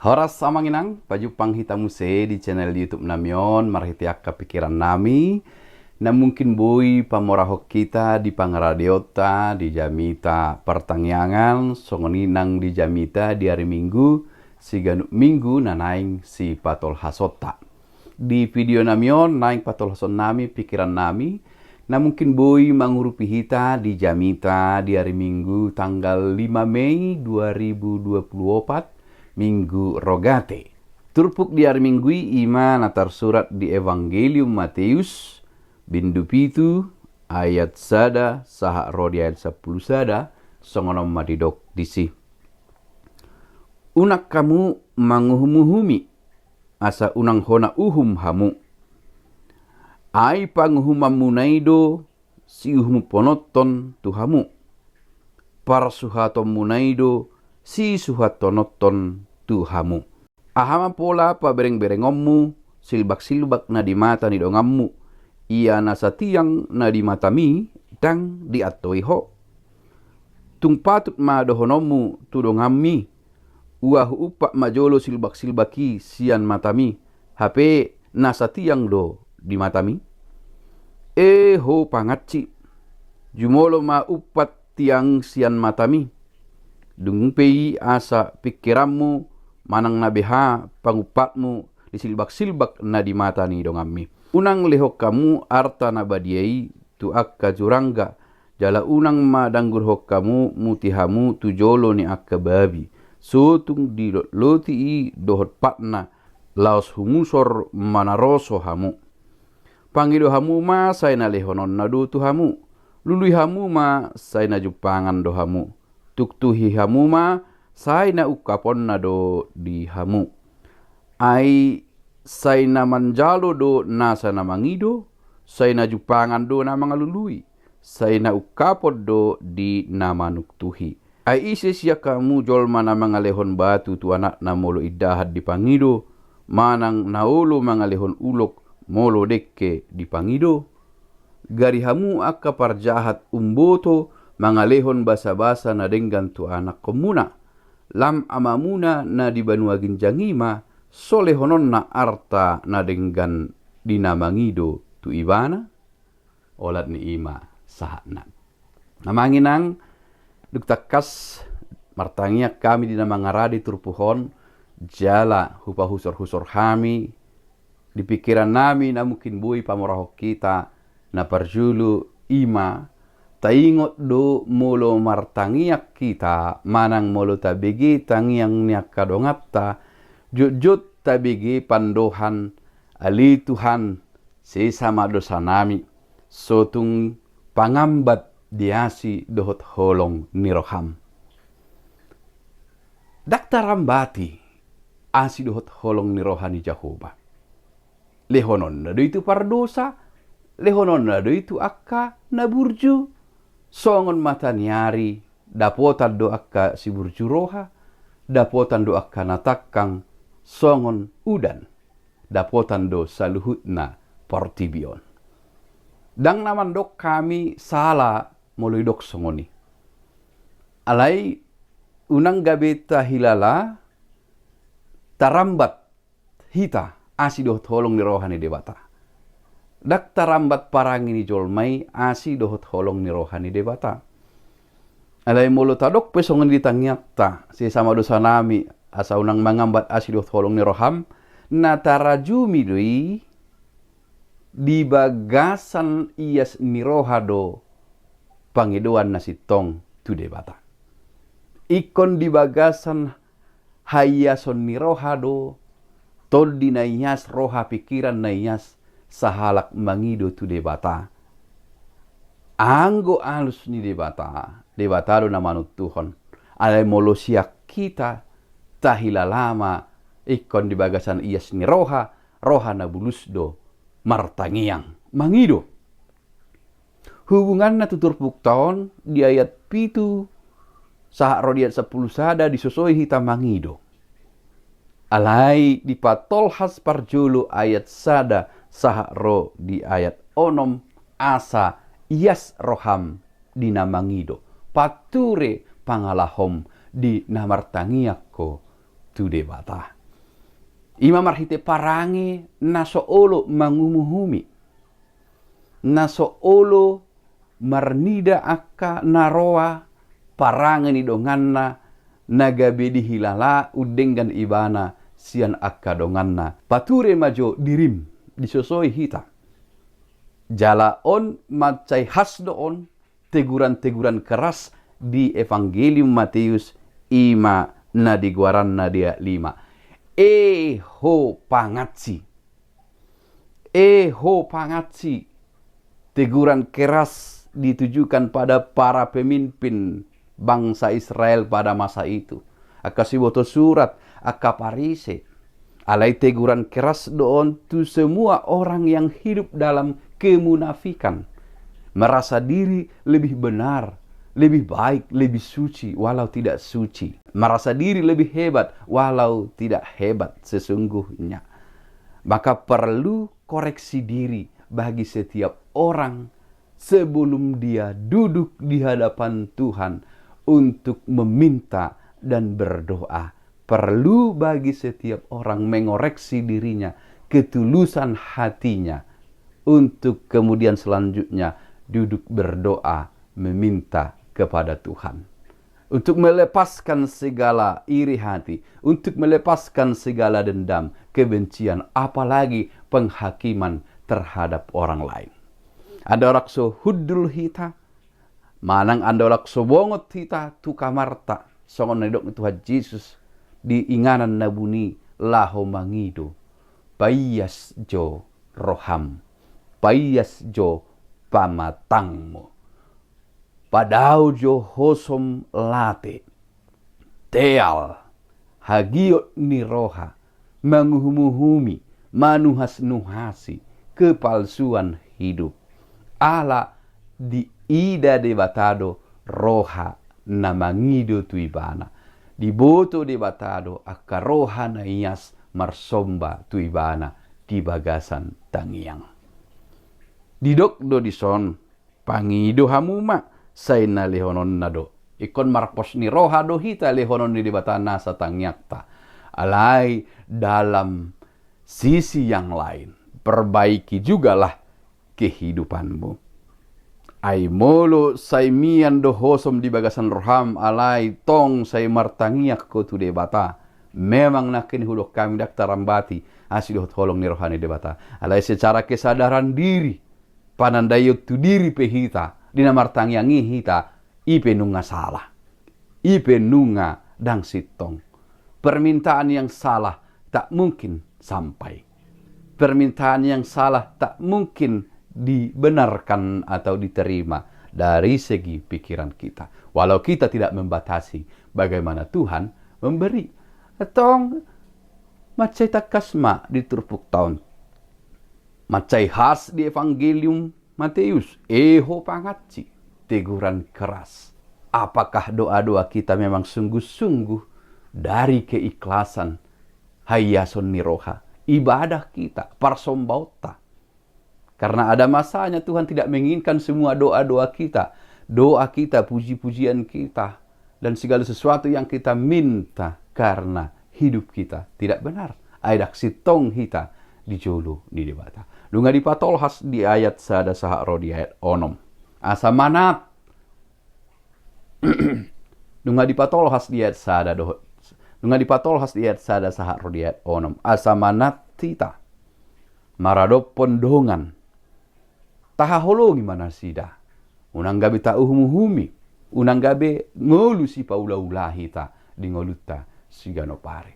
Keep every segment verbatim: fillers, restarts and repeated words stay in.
Horas amang inang, pajumpang hita muse di channel YouTube nami on, marhite angka pikiran nami, na mungkin boi pamorahon hita di pangaradeonta di jamita partangiangan, songon i nang di jamita di ari Minggu, siganup Minggu na naeng sipatolhasonta. Di video nami on naeng patolhason nami pikiran nami, na mungkin boi mangurupi hita di jamita di ari Minggu tanggal lima Mei dua ribu dua puluh opat, Minggu Rogate. Turpuk di ari Minggu i ima na tarsurat di Evangelium Mateus, bindu pitu, ayat sada, sahat ro di ayat sampulu sada, songon on ma didok disi. Unang hamu manguhumuhumi, asa unang hona uhum hamu. Ai panguhumanmuna i do siuhumhononton tu hamu. Parsuhatonmuna i do sisuhathononton tu hamu. Aha ma pola paberengberengonmu silbaksilbak na di mata ni donganmu, ia nasa tiang na di matami ndang diantoi ho? Tung patut ma dohononmu tu donganmi, ua huumpat ma jolo silbaksilbak i sian matami, hape nasa tiang do di matami? E ho pangansi, jumolo ma umpat tiang sian matami, dung pe i asa pikiranmu manang na beha pangumpatmu di silbaksilbak na di mata ni donganmi. Unang lehon hamu arta na badia i tu angka jurangga, jala unang ma danggurhon hamu muti hamu tu jolo ni angka babi, so tung dilotloti i dohot patna, laos humusor manaroso hamu. Pangido hamu ma sai na lehononna do tu hamu. Lului hamu ma sai na jumpangan do hamu. Tuktuhi hamu ma sai na ungkaponna do di hamu. Ai sai na manjalo do nasa na mangido, sai na jumpangan do na mangalului, sai na ungkapon do di na manuktuhi. Ai ise sian hamu jolma na mangalehon batu tu anakna molo indahan dipangido, manang na olo mangalehon ulok molo dengke dipangido? Gari hamu angka parjahat umboto mangalehon basabasa na denggan tu anakkonmuna. Lam Amamuna na di banua ginjang i ma so lehononna arta na denggan di na mangido tu ibana? Olat ni i ma sahatna. Amang inang, dung tangkas martangiang hami di na mangarade turpuk on, jala hupahusorhusor hami di pikiran nami na mungkin boi pamorahon hita, na parjolo i ma, taingot do molo martangiang hita manang molo tabege tangiang ni angka donganta, jotjot tabege pandohan, ale Tuhan, sesa ma dosa nami, so tung pangambat di asi dohot holong ni roham. Ndang tarambati asi dohot holong ni roha ni Jahowa. Lehononna do i tu pardosa, lehononna do i tu angka na burju, songon mata ni ari, dapotan do angka siburju roha, dapotan do angka na tangkang, songon udan, dapotan do saluhutna portibi on. Ndang na mandok hami sala molo didok songon i. Alai unang gabe tahilala tarambat hita asi dohot holong ni roha ni Debata. Ndang tarambat parange ni jolma i asi dohot holong ni roha ni Debata. Alai molo tadok pe songon i di tangiangta, sesa ma dosa nami, asa unang mangambat asi dohot holong ni roham, na tarajumi do i di bagasan ias ni roha do pangidoan na sintong tu Debata. Ingkon di bagasan haiason ni roha do tondi na ias, roha pikiran na ias sahalak mangido tu Debata. Anggo alus ni Debata, Debata do na manuntuhon. Alai molo sian hita, tahilala ma ingkon di bagasan ias ni roha, roha na bulus do martangiang, mangido. Hubunganna tu turpukta on di ayat pitu sahat ro di ayat sampulu sada disosoi hita mangido. Alai dipatolhas parjolo ayat sada sahat ro di ayat onom, asa ias roham di na mangido, panture pangalahom di na martangiang ho tu Debata. I ma marhite parange na so olo mangumuhumi, na so olo marnida angka na roa parange ni donganna na gabe dihilala undenggan ibana sian angka donganna. Pature ma jo dirim, disosoi hita. Jala on mansai has do on teguran-teguran keras di Evangelium Mateus, i ma na di goaranna di ayat lima. E ho pangansi. E ho pangansi. Teguran keras ditujukan pada para pemimpin bangsa Israel pada masa itu. Angka siboto surat, angka Parise. Alai teguran keras do on tu semua orang yang hidup dalam kemunafikan. Merasa diri lebih benar, lebih baik, lebih suci, walau tidak suci. Merasa diri lebih hebat, walau tidak hebat sesungguhnya. Maka perlu koreksi diri bagi setiap orang sebelum dia duduk di hadapan Tuhan untuk meminta dan berdoa. Perlu bagi setiap orang mengoreksi dirinya, ketulusan hatinya, untuk kemudian selanjutnya duduk berdoa meminta kepada Tuhan. Untuk melepaskan segala iri hati, untuk melepaskan segala dendam, kebencian, apalagi penghakiman terhadap orang lain. Andorang so hundul hita, manang andorang so bongot hita tu kamarta, songon na nidok ni Tuhan Jesus di inganan na buni laho mangido, paias jo roham, paias jo pamatangmu. Padao jo hosom late, teal, hagiot ni roha, manguhumuhumi, manuhasnuhasi, kepalsuan hidup. Ala diida Debata do roha na mangido tu Ibana. Diboto Debata do angka roha na ias marsomba tu Ibana di bagasan tangiang. Didok do dison, pangido hamu ma, sai na lehononna do. Ingkon marpos ni roha do hita lehonon ni Debata nasa tangiangta. Alai dalam sisi yang lain, perbaiki jugalah kehidupanmu. Ai molo sai mian do hosom di bagasan roham, alai tong sai martangiang ho tu Debata. Memang nangkin hudok hami ndang tarambati asi dohot holong ni roha ni Debata. Alai secara kesadaran diri, panandaion tu diri pe hita, di na martangiang i hita, i pe nunga salah. I pe nunga ndang sintong. Permintaan yang salah tak mungkin sampai. Permintaan yang salah tak mungkin dibenarkan atau diterima dari segi pikiran kita. Walau kita tidak membatasi bagaimana Tuhan memberi. Tong, mansai tangkas ma di turpukta on. Mansai has di Evangelium Mateus, e ho pangansi, teguran keras. Apakah doa-doa kita memang sungguh-sungguh dari keikhlasan, haiason ni roha, ibadah kita, parsombaonta? Karena ada masanya Tuhan tidak menginginkan semua doa-doa kita, doa kita, puji-pujian kita, dan segala sesuatu yang kita minta karena hidup kita tidak benar. Ai ndang sintong hita di jolo ni Debata. Nunga dipatolhas di ayat sada sahat ro di ayat onom. Asa manat. Nunga dipatolhas di ayat sada dohot. Nunga dipatolhas di ayat sada sahat ro di ayat onom. Asa manat hita maradophon dongan, tahaholongi ma nasida. Unang gabe tauhumuhumi, unang gabe ngolu sipaulaula hita di ngolunta siganup ari.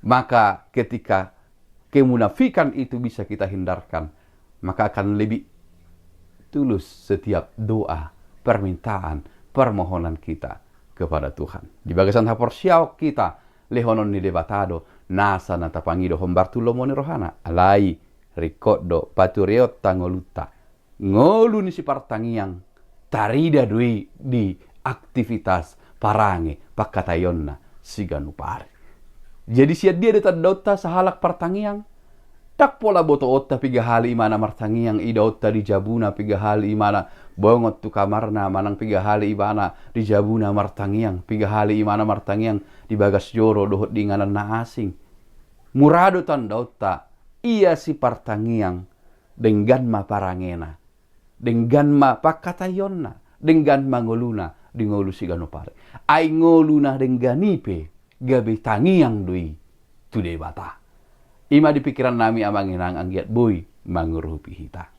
Maka ketika kemunafikan itu bisa kita hindarkan, maka akan lebih tulus setiap doa, permintaan, permohonan kita kepada Tuhan. Di bagasan haporseaon hita lehonon ni Debata do nasa na tapangido hombar tu lomo ni rohana. Alai ringkot do patureonta ngolunta. Ngolu ni sipartangiang tarida do i di aktivitas parange pangkataionna siganup ari. Jadi sian dia do tandaonta sahalak partangiang? Ndang pola botoonta piga hali imana martangiang, idaonta di jabuna piga hali imana Bongot tu kamarna manang piga hali ibana di jabuna martangiang, piga hali ibana martangiang di bagas joro dohot di inganan na asing. Mura do tandaonta, ia sipartangiang denggan ma parangena, denggan ma pangkataionna, denggan ma ngoluna di ngolu siganup ari. Ai ngolu na denggan i pe gabe tangiang do i tu Debata. I ma di pikiran nami amang inang anggiat boi mangurupi hita.